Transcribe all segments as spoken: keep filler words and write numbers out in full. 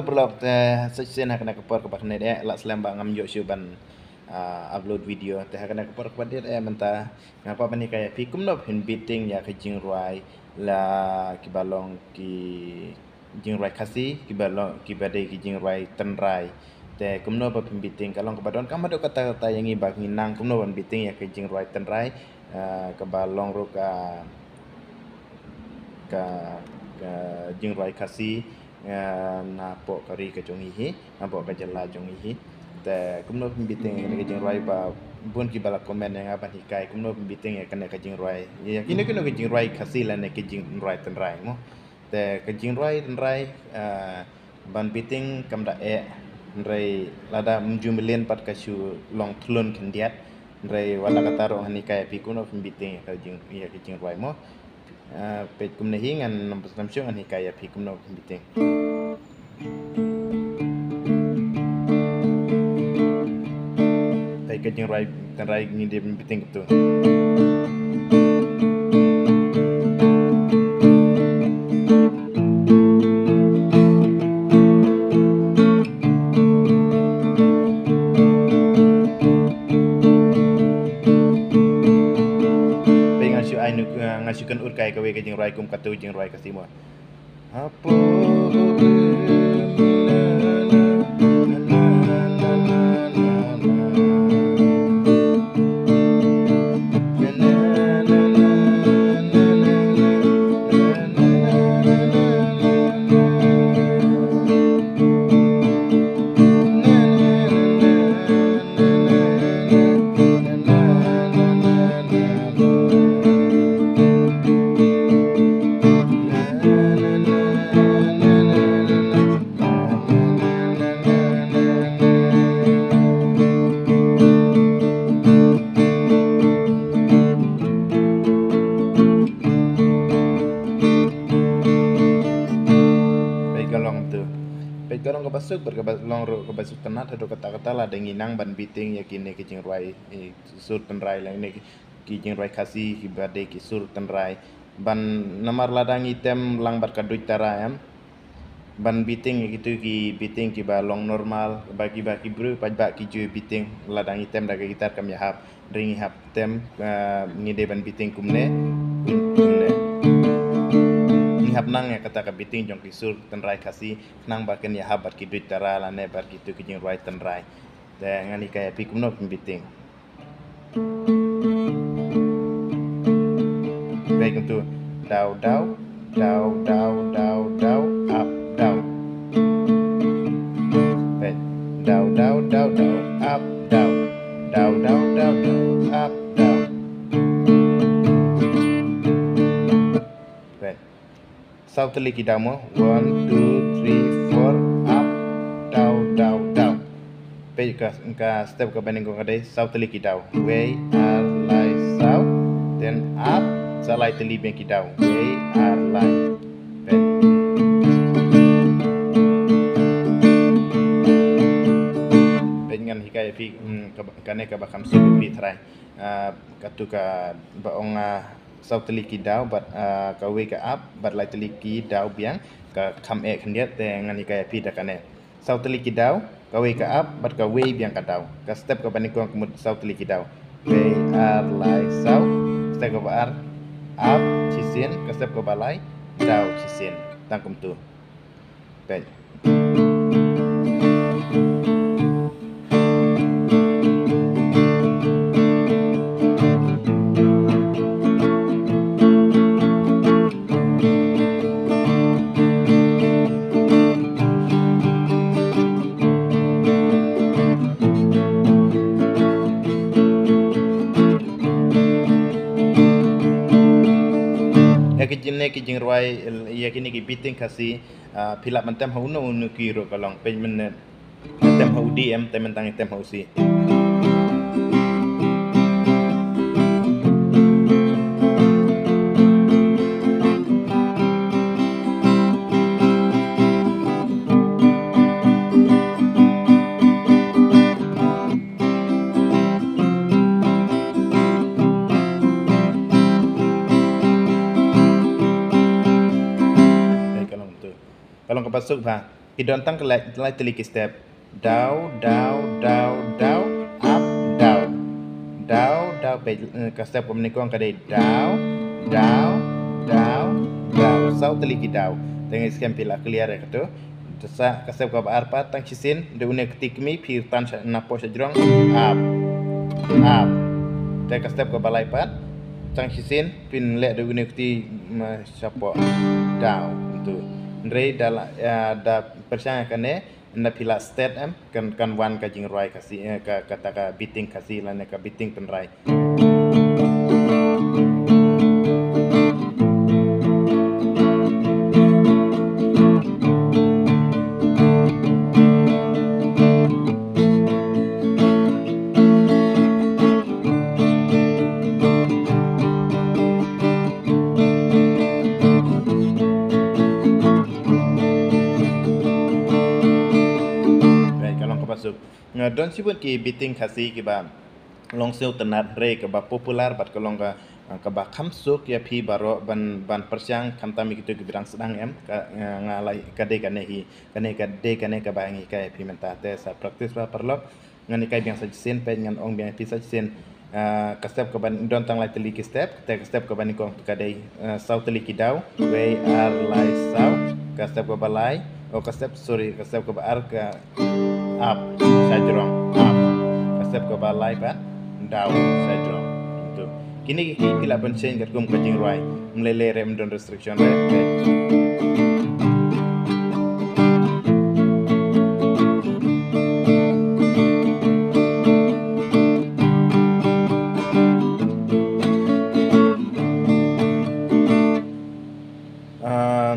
Paralok, te sa shisien ha kane ka por kaba khyndai eh, la slem ba ngam ïoh shuh ban, ah, upload video. Te ha kane ka por kaba dei eh mynta nga kwah ban hikai ïa phi kumno phin beating ïa ka jingrwai la kiba long ki jingrwai Khasi, kiba long, kiba dei ki jingrwai tynrai. Te kumno ba phin beating, ka long kaba donkam haduh katta katta ïa ngi ba ngi nang kumno ban beating ïa ka jingrwai tynrai, ah, kaba long ruh ka, ka, ka jingrwai Khasi, ah, napoh ka ri ka jong ngi hi, napoh ka jylla jong ngi hi. Te kumno phin beating ïa kane ka jingrwai, ba bun kiba la comment ïa nga ban hikai kumno phin beating ïa kane ka jingrwai. Ïa kino kino ka jingrwai Khasi lane ka jingrwai tynrai mo. Te ka jingrwai tynrai, ah, ban beating kam da eh, hynrei lada ym ju mlien pat ka shu long thlun khyndiat. Hynrei wat la katta ruh ngan hikai ïa phi kumno phin beating ïa ka jing, ïa ka jingrwai mo. Ah, peit kumne hi ngan ym pynslem shuh, ngan hikai ïa phi kumno phin beating. Peit ka jingrwai tynrai ngi dei ban beating kumtu. Peit nga shu ai nuk, eh, nga shu kynud kai kawei ka jingrwai kum katu jingrwai Khasi mo. Hapo. Peit ka long tu. Peit ka long kaba suk, bad kaba long ruh kaba suk tynnat haduh katta katta lada ngi nang ban beating ïa kine ki jingrwai, eh, sur tynrai lane ki, ki jingrwai Khasi kiba dei ki sur tynrai. Ban namar lada ngi tem lang bad ka duit tara em. Ban beating ïa kitu ki beating kiba long normal, ba kiba ki briew paidbah ki ju beating, lada ngi tem da ka guitar kam ïahap, hynrei ngi hap tem, ah, ngi dei ban beating kumne, kumne. Ngi hap nang ïa kata ka beating jong ki sur tynrai Khasi, khnang ba kan ïahap bad ki duit tara lane bad kitu ki jingrwai tynrai. Te ngan hikai ïa phi kumno phin beating. Peit kumtu. Down, down, down, down, down, down, up, down. Peit. Down, down, down, down, up, down. Down, down, down, down, up, down. Peit. Saw tylli ki daw mo. One, two, three, four, up, down, down, down. Peit ka, ka step kaba nyngkong ka dei saw tylli ki daw. Wei, ar, lai, saw. Then up, sa lai tylli biang ki daw. Wei, ar, lai. Peit. Peit ngan hikai ïa phi, hmm, kaba, kane kaba kham suk ïa phi trai. Ah, katu kaba ong, ah, saw tylli ki daw, bad, ah, kawei ka up, bad lai tylli ki daw biang, ka kham eh khyndiat, te ngan hikai ïa phi da kane. Saw tylli ki daw, kawei ka up, bad kawei biang ka daw. Ka step kaba nyngkong ka mut saw tylli ki daw. Wei, ar, lai, saw. Step kaba ar, up, shisien, ka step kaba lai, daw, shisien. Tang kumtu. Peit. Ïa ki jing, ne ki jingrwai, ïa kine ki beating Khasi, ah, phi lah ban tem ha uno uno ki ruh ka long, peit mynne. Tem ha u D em, te mynta ngi tem ha u C. Peit ka long tu. Ka long kaba suk bha. Ki don tang ka lai, lai tylli ki step. Down, down, down, down, up, down. Down, down, peit, eh, ka step kaba nyngkong ka dei down, down, down, down. Saw tylli ki down. Te ngin skhem phi la clear ïa kato. Te sa ka step kaba ar pat tang shisien, da une u kti kmie phi tan sha napoh sha jrong, up, up. Te ka step kaba lai pat tang shisien phin leh da une u kti, mm, shapoh, down. Tu. Hynrei da la, eh, da pyrshang ïa kane, ynda phi la stet em, kan, kan wan ka jingrwai Khasi, eh, ka, kata ka beating Khasi lane ka beating tynrai. Baik, ka long kaba suk. Nga don shibun ki beating Khasi kiba long sngewtynnat, hynrei kaba popular bad ka long ka, kaba kham suk ïa phi baroh ban, ban pyrshang, khamtam ïa kito kiba dang sdang em, ka, nga, nga la, ka dei kane hi, kane ka dei kane kaba ngi hikai ïa phi mynta. Te sa practice ba paralok. Ngan hikai biang sa shisien, peit ngan ong biang ïa phi sa shisien. Ah, ka step kaba, don tang lai tylli ki step, te ka step kaba nyngkong ka dei, ah, saw tylli ki down, wei, ar, lai, saw. Ka step kaba lai, oh, ka step, sorry, ka step kaba ar ka up, sha jrong, up. Ka step kaba lai pat, down, sha jrong. Tu. Kine ki, ki lah ban change katkum ka jingrwai. Ym lei lei re, ym don restriction re. Te. Ah,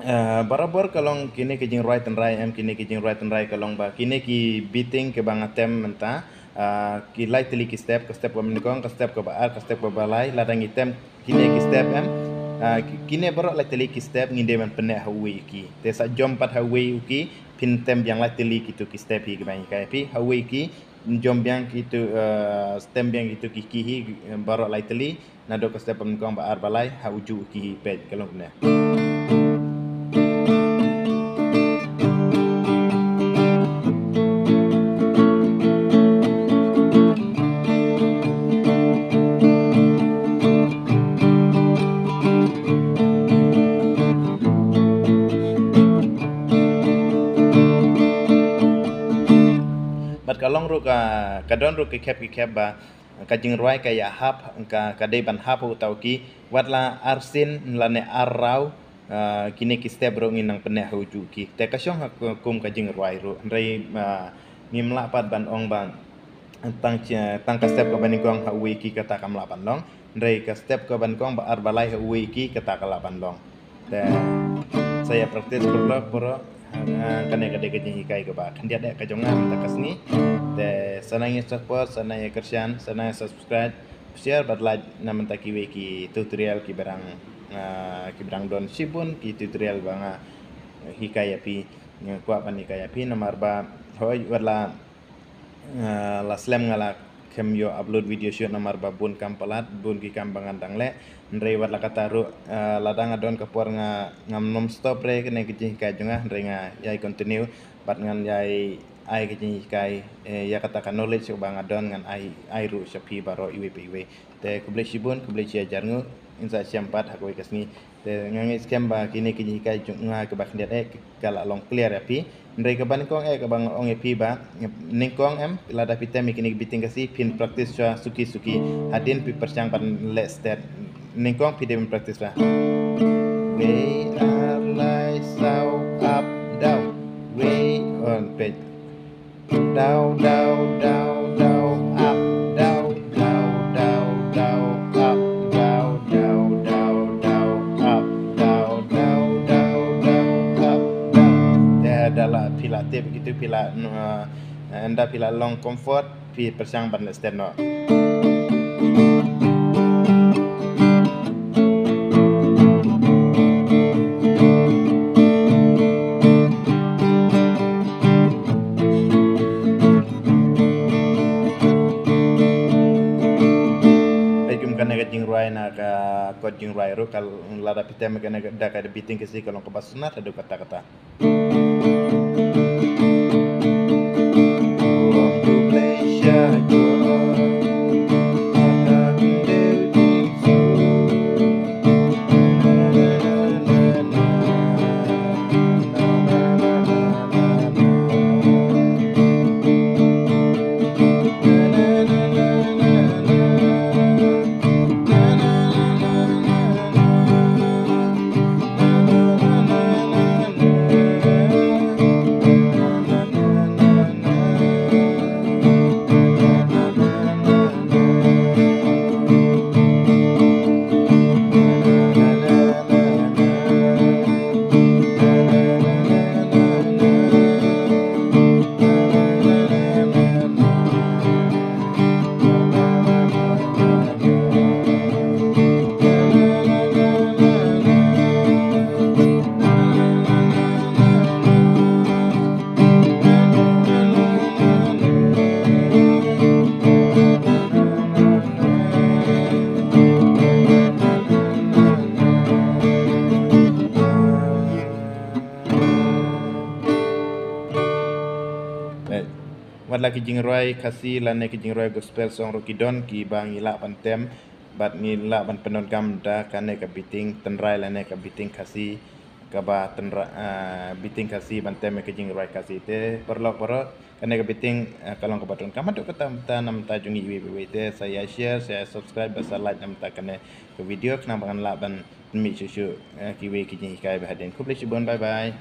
ah, barabor ka long kine ki jingrwai tynrai em, kine ki jingrwai tynrai ka long ba kine ki beating kiba nga tem mynta, ah, ki lai tylli ki step, ka step kaba nyngkong, ka step kaba ar, ka step kaba lai, lada ngi tem kine ki step em, ah, ki-, kine baroh lai tylli ki step ngin dei ban pynneh ha uwei u key. Te sa jump pat ha uwei u key, phin tem biang lai tylli kito ki step hi kiba ngi hikai ïa phi, ha uwei u key, jump biang kito, eh, tem biang kito ki key hi, eh, baroh lai tylli, naduh ka step ba nyngkong, ba ar, ba lai, ha ujuh u key hi, peit, ka long kumne. Bad ka long ruh ka, ka don ruh ki khep ki khep ba ka jingrwai ka ïahap, ka, ka dei ban hap ha uta u key, wat la arsien lane arraw, ah, kine ki step ruh ngin nang pynneh ha ujuh u key. Te ka shong ha kum ka jingrwai ruh. Hynrei, ah, ngim lah pat ban ong ba tang, tang ka step kaba nyngkong ha uwei u key kata kam lah ban long. Hynrei ka step kaba nyngkong, ba ar, ba lai ha uwei u key kata ka lah ban long. Te sa ïa practice paralok baroh. Ah, kane ka dei ka jinghikai kaba khyndiat eh ka jong nga mynta ka sngi. Te sa nang ïa support, sa nang ïa kyrshan, sa nang ïa subscribe, share bad like na mynta kiwei ki tutorial kiba dang, ah, kiba dang don shibun ki tutorial ba nga hikai ïa phi, nga kwah ban hikai ïa phi namar ba hooid wat la, ah, la slem nga la khlem ïoh upload video shoot namar ba bun kam palat, bun ki kam ba ngan dang leh. Hynrei wat la kata ruh, ah, lada nga don ka por nga, ngam nym stop re kane ka jinghikai jong nga, hynrei nga ïai continue bad ngan ïai ai ka jinghikai, eh, ïa kata ka knowledge ba nga don ngan ai, ai ruh sha phi baroh iwei pa iwei. Te khublei shibun, khublei shi hajar nguh, ngin sa ïashem pat ha kawei ka sngi. Te nga ngeit skhem ba kine ki jinghikai jong nga kiba khyndiat eh ka la long clear ïa phi. Hynrei kaba nyngkong eh kaba nga ong ïa phi ba nyngkong em, lada phi tem ïa kine ki beating Khasi phin practice shuwa suki suki. Hadien phi pyrshang ban leh stet. Nyngkong phi dei ban practice ba. Wei, ar, lai, saw, up, down. Wei, on, peit. Down, down, down, down, up, down, down, down, down, up, down, down, down, down, up, down, down, down, down, up, down. Te da la phi la tip kito phi la, uh, ynda phi la long comfort, phi pyrshang ban extend noh. Peit kum kane ka jingrwai na ka chord jingrwai ruh ka lada phi tem kane ka da ka beating Khasi ka long kaba sngewtynnat haduh katta katta. Pat la ki jingrwai Khasi lane ki jingrwai gospel song ruh ki don kiba ngi lah ban tem bad ngi lah ban pyndonkam da kane ka biting tynrai lane ka biting Khasi kaba tynrai, ah, biting Khasi ban tem ïa ki jingrwai Khasi. Te paralok baroh, kane ka biting, ah, ka long kaba donkam haduh katta mynta na ka bynta jong ngi iwei pa iwei. Te sa ïa share, sa ïa subscribe bad sa like na ka bynta kane ka video khnang ba ngan lah ban pynmih shuh shuh, ah, kiwei ki jinghikai ba hadien. Khublei shibun, bye bye.